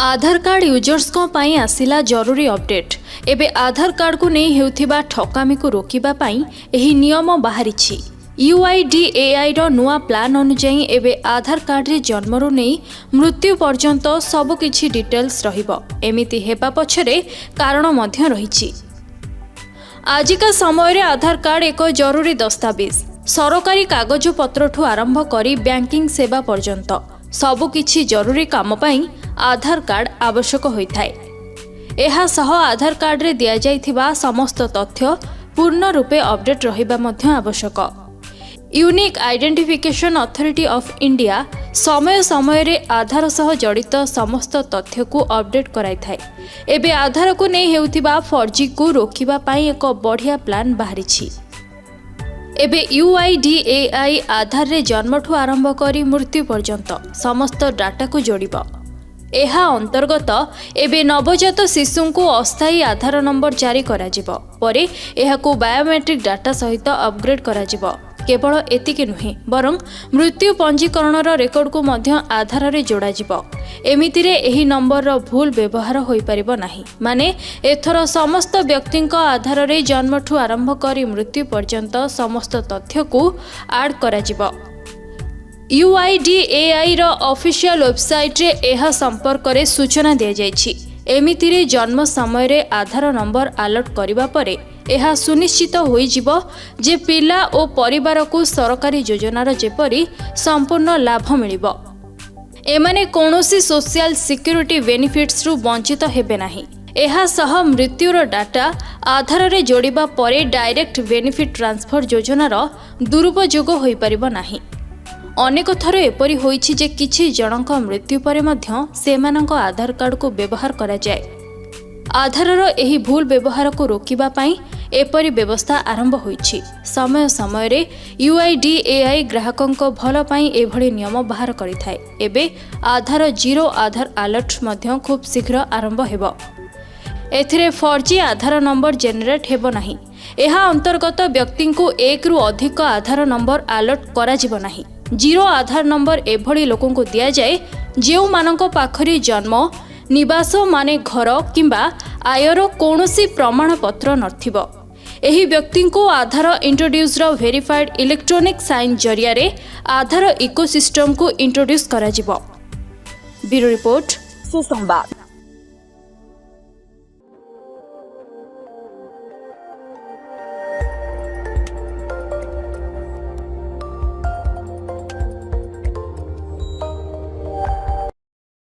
ଆଧାର card ୟୁଜର୍ସଙ୍କ ପାଇଁ ଆସିଲା ଜରୁରୀ ଅପଡେଟ୍। ଏବେ ଆଧାର କାର୍ଡକୁ ନେଇ ହେଉଥିବା ଠକାମିକୁ ରୋକିବା ପାଇଁ ଏହି ନିୟମ ବାହାରିଛି। ୟୁଆଇଡିଏଆଇର ନୂଆ ପ୍ଲାନ୍ ଅନୁଯାୟୀ ଏବେ ଆଧାର କାର୍ଡରେ ଜନ୍ମରୁ ନେଇ ମୃତ୍ୟୁ ପର୍ଯ୍ୟନ୍ତ ସବୁକିଛି ଡିଟେଲ୍ସ ରହିବ। ଏମିତି ହେବା ପଛରେ କାରଣ ମଧ୍ୟ ରହିଛି। ଆଜିକା ସମୟରେ ଆଧାର କାର୍ଡ ଏକ ଜରୁରୀ ଦସ୍ତାବିଜ। ସରକାରୀ କାଗଜପତ୍ରଠୁ ଆରମ୍ଭ କରି ବ୍ୟାଙ୍କିଂ ସେବା ପର୍ଯ୍ୟନ୍ତ ସବୁକିଛି ଜରୁରୀ କାମ ପାଇଁ ଆଧାର କାର୍ଡ ଆବଶ୍ୟକ ହୋଇଥାଏ। ଏହା ସହ ଆଧାର କାର୍ଡରେ ଦିଆଯାଇଥିବା ସମସ୍ତ ତଥ୍ୟ ପୂର୍ଣ୍ଣ ରୂପେ ଅପଡେଟ୍ ରହିବା ମଧ୍ୟ ଆବଶ୍ୟକ। Unique identification authority of India ସମୟ ସମୟରେ ଆଧାର ସହ ଜଡ଼ିତ ସମସ୍ତ ତଥ୍ୟକୁ ଅପଡେଟ୍ କରାଇଥାଏ। ଏବେ ଆଧାରକୁ ନେଇ ହେଉଥିବା ଫର୍ଜିକୁ ରୋକିବା ପାଇଁ ଏକ ବଢ଼ିଆ ପ୍ଲାନ୍ ବାହାରିଛି। ଏବେ ୟୁଆଇଡିଏଆଇ ଆଧାରରେ ଜନ୍ମଠୁ ଆରମ୍ଭ କରି ମୃତ୍ୟୁ ପର୍ଯ୍ୟନ୍ତ ସମସ୍ତ ଡାଟାକୁ ଯୋଡ଼ିବ। ଏହା ଅନ୍ତର୍ଗତ ଏବେ ନବଜାତ ଶିଶୁଙ୍କୁ ଅସ୍ଥାୟୀ ଆଧାର ନମ୍ବର ଜାରି କରାଯିବ। ପରେ ଏହାକୁ ବାୟୋମେଟ୍ରିକ୍ ଡାଟା ସହିତ ଅପଗ୍ରେଡ୍ କରାଯିବ। କେବଳ ଏତିକି ନୁହେଁ, ବରଂ ମୃତ୍ୟୁ ପଞ୍ଜୀକରଣର ରେକର୍ଡକୁ ମଧ୍ୟ ଆଧାରରେ ଯୋଡ଼ାଯିବ। ଏମିତିରେ ଏହି ନମ୍ବରର ଭୁଲ ବ୍ୟବହାର ହୋଇପାରିବ ନାହିଁ। ମାନେ ଏଥର ସମସ୍ତ ବ୍ୟକ୍ତିଙ୍କ ଆଧାରରେ ଜନ୍ମଠୁ ଆରମ୍ଭ କରି ମୃତ୍ୟୁ ପର୍ଯ୍ୟନ୍ତ ସମସ୍ତ ତଥ୍ୟକୁ ଆଡ୍ କରାଯିବ। ୟୁଆଇଡିଏଆଇର ଅଫିସିଆଲ ୱେବସାଇଟ୍ରେ ଏହା ସମ୍ପର୍କରେ ସୂଚନା ଦିଆଯାଇଛି। ଏମିତିରେ ଜନ୍ମ ସମୟରେ ଆଧାର ନମ୍ବର ଆଲର୍ଟ କରିବା ପରେ ଏହା ସୁନିଶ୍ଚିତ ହୋଇଯିବ ଯେ ପିଲା ଓ ପରିବାରକୁ ସରକାରୀ ଯୋଜନାର ଯେପରି ସମ୍ପୂର୍ଣ୍ଣ ଲାଭ ମିଳିବ, ଏମାନେ କୌଣସି ସୋସିଆଲ ସିକ୍ୟୁରିଟି ବେନିଫିଟ୍ସରୁ ବଞ୍ଚିତ ହେବେ ନାହିଁ। ଏହା ସହ ମୃତ୍ୟୁର ଡାଟା ଆଧାରରେ ଯୋଡ଼ିବା ପରେ ଡାଇରେକ୍ଟ ବେନିଫିଟ୍ ଟ୍ରାନ୍ସଫର ଯୋଜନାର ଦୁରୁପଯୋଗ ହୋଇପାରିବ ନାହିଁ। ଅନେକ ଥର ଏପରି ହୋଇଛି ଯେ କିଛି ଜଣଙ୍କ ମୃତ୍ୟୁ ପରେ ମଧ୍ୟ ସେମାନଙ୍କ ଆଧାର କାର୍ଡକୁ ବ୍ୟବହାର କରାଯାଏ। ଆଧାରର ଏହି ଭୁଲ ବ୍ୟବହାରକୁ ରୋକିବା ପାଇଁ ଏପରି ବ୍ୟବସ୍ଥା ଆରମ୍ଭ ହୋଇଛି। ସମୟ ସମୟରେ ୟୁଆଇଡିଏଆଇ ଗ୍ରାହକଙ୍କ ଭଲ ପାଇଁ ଏଭଳି ନିୟମ ବାହାର କରିଥାଏ। ଏବେ ଆଧାର ଜିରୋ ଆଧାର ଆଲର୍ଟ ମଧ୍ୟ ଖୁବ୍ ଶୀଘ୍ର ଆରମ୍ଭ ହେବ। ଏଥିରେ ଫର୍ଜି ଆଧାର ନମ୍ବର ଜେନେରେଟ୍ ହେବ ନାହିଁ। ଏହା ଅନ୍ତର୍ଗତ ବ୍ୟକ୍ତିଙ୍କୁ ଏକରୁ ଅଧିକ ଆଧାର ନମ୍ବର ଆଲର୍ଟ କରାଯିବ ନାହିଁ। ଜିରୋ ଆଧାର ନମ୍ବର ଏଭଳି ଲୋକଙ୍କୁ ଦିଆଯାଏ, ଯେଉଁମାନଙ୍କ ପାଖରେ ଜନ୍ମ, ନିବାସ ମାନେ ଘର କିମ୍ବା ଆୟର କୌଣସି ପ୍ରମାଣପତ୍ର ନଥିବ। ଏହି ବ୍ୟକ୍ତିଙ୍କୁ ଆଧାର ଇଣ୍ଟ୍ରୋଡ୍ୟୁସ୍ର ଭେରିଫାଏଡ୍ ଇଲେକ୍ଟ୍ରୋନିକ୍ ସାଇନ୍ ଜରିଆରେ ଆଧାର ଇକୋସିଷ୍ଟମକୁ ଇଣ୍ଟ୍ରୋଡ୍ୟୁସ୍ କରାଯିବ। Bureau report. ସୁସମ୍ବାଦ।